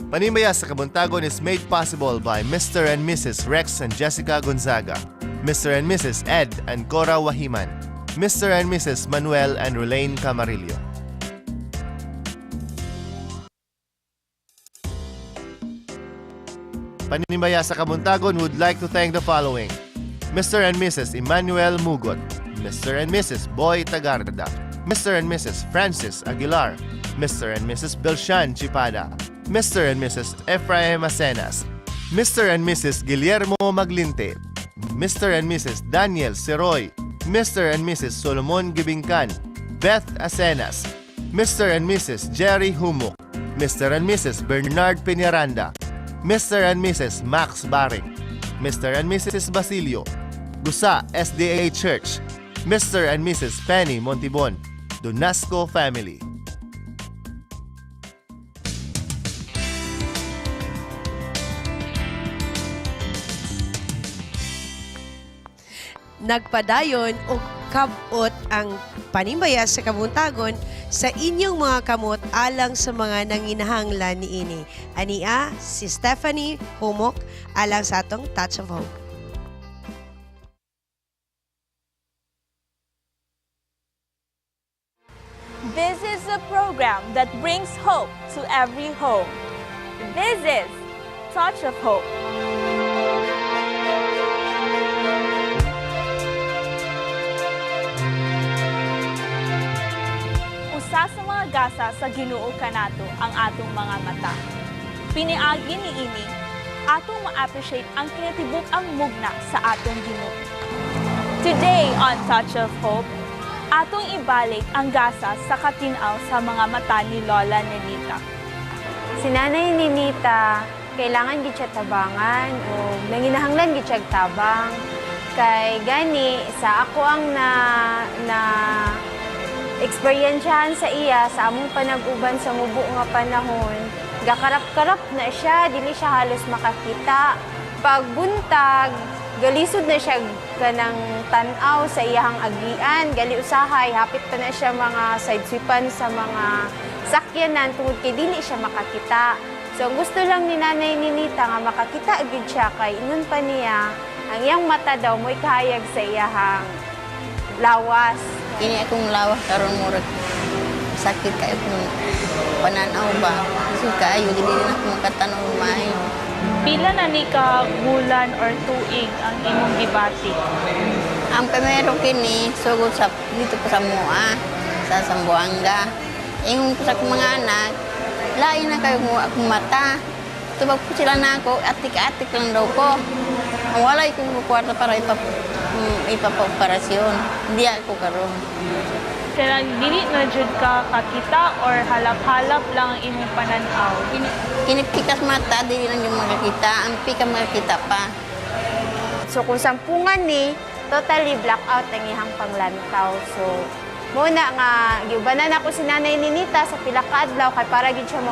Panimbaya sa Kabuntagon is made possible by Mr. and Mrs. Rex and Jessica Gonzaga, Mr. and Mrs. Ed and Cora Wahiman, Mr. and Mrs. Manuel and Rulaine Camarillo. Panimbaya sa Kabuntagon would like to thank the following: Mr. and Mrs. Emmanuel Mugot, Mr. and Mrs. Boy Tagarda, Mr. and Mrs. Francis Aguilar, Mr. and Mrs. Belshan Chipada, Mr. and Mrs. Ephraim Acenas, Mr. and Mrs. Guillermo Maglinte, Mr. and Mrs. Daniel Seroy, Mr. and Mrs. Solomon Gibingkan, Beth Acenas, Mr. and Mrs. Jerry Humuk, Mr. and Mrs. Bernard Peñaranda, Mr. and Mrs. Max Baring, Mr. and Mrs. Basilio, Gusa SDA Church, Mr. and Mrs. Penny Montibon, Donasco Family. Nagpadayon og kabot ang Panimbaya sa Kabuntagon sa inyong mga kamot alang sa mga nanginahanglan niini. Ania, si Stephanie Humok alang sa atong Touch of Hope. This is a program that brings hope to every home. This is Touch of Hope. Usa sa mga gasa sa Ginoo kanato ang atong mga mata. Piniagi ni ini, atong ma-appreciate ang kinatibuk ang mugna sa atong Ginoo. Today on Touch of Hope, atong ibalik ang gasa sa katinaw sa mga mata ni Lola Nenita. Si Nanay Ninita, kailangan gid siya tabangan o nanginahanglan gid siya tabang. Kay gani sa ako ang na na eksperyensyahan sa iya sa among panag-uban sa mubo nga panahon, gakarap-karap na siya, dili siya halos makakita. Pagbuntag, galisod na siya kanang tan-aw sa iyahang agian, gali usahay, hapit pa na siya mga sideswipan sa mga sakyanan tungod kay dili siya makakita. So ang gusto lang ni Nanay Ninita nga makakita gyud siya kay ingon pa niya ang iyang mata daw mo'y kahayag sa iyahang lawas. Kini akong lawas karon, murag sakit kayo kung pananaw ba. Kasi kaayo, dili na ako makatanaw maayo. Pila na ni ka bulan or tuig ang imong gibati? Ang primero kini sugod sa dito pa sa Mua, sa Sambuanga. Ingon ko sa akong mga anak, lain na kayo mo akong mata. Tubag po sila na ako, atik-atik lang daw ko. Ang walay kong kwarta para ipapaoperasyon. Hindi ako karon. Kanang dili na jud ka kakita or halap-halap lang ang imong pananaw? Kini pikas mata, dili lang yung makakita. Ang pika makakita pa. So kung sampungan ni, totally blackout ang iyang panglantaw. So muna nga giubanan ako si Nanay Ninita sa pila ka adlaw kay para gid siya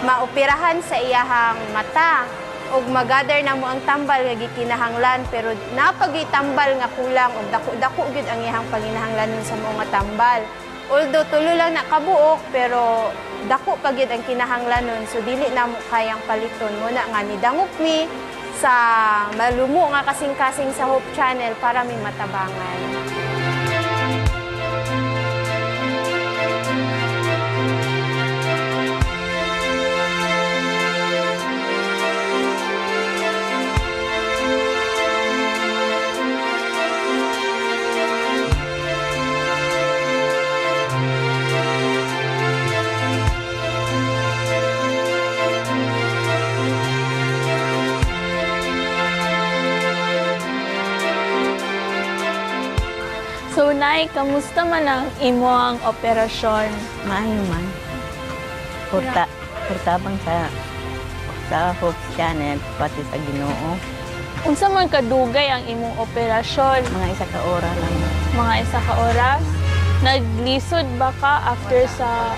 maoperahan sa iyahang mata ug magather na mo ang tambal nga gikinahanglan, pero napagi tambal nga kulang ug dako-dako gyud ang iyahang panginahanglanon sa mga tambal. Although tulo lang na kabuok, pero dako pa gyud ang kinahanglanon, so dili na mo kayang paliton. Muna nga nidangop mi sa malumo nga kasing-kasing sa Hope Channel para may matabangan. So, Nay, kamusta man ang imong operasyon? Maayo man. Purtabang sa Hope Channel, pati sa Ginoo. Unsa man kadugay ang imong operasyon? Mga isa ka ora lang. Mga isa ka oras? Naglisod ba ka after sa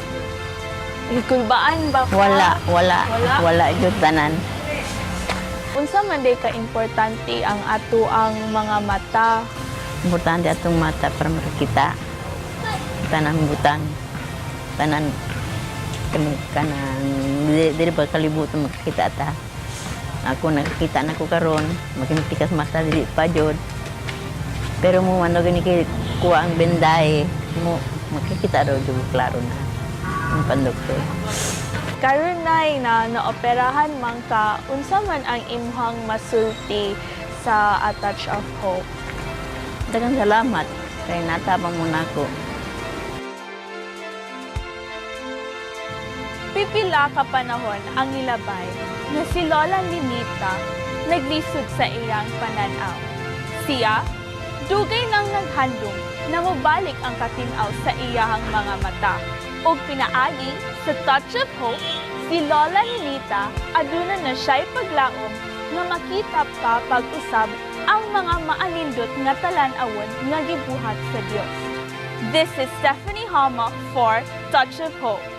hikulbaan ba ka? Wala, wala, Wala? wala jud tanan. Unsa man day ka importante ang ato ang mga mata? Importante atong mata para makakita. Tanan butang. Tanan Kani kanang dili, dili pa kalibutan makakita ta. Ako nakakita na ko karon, makin tikas mata dili pa jud. Pero mo ano gani kay kuha ang bendahe, mo makikita raw jud klaro na ang pandoktor. Karon, Nay, na naoperahan man ka, unsa man ang imong masulti sa A Touch of Hope? Daghang salamat kay natabang mo nako. Pipila ka panahon ang nilabay nga si Lola Ninita naglisod sa iyang pananaw. Siya, dugay nang naghandom na mobalik ang katinaw sa iyahang mga mata. Ug pinaagi sa Touch of Hope, si Lola Ninita aduna na siya'y paglaom nga makita pa pag-usab ang mga maanindot nga talan-awon nga gibuhat sa Dios. This is Stephanie Hama for Touch of Hope.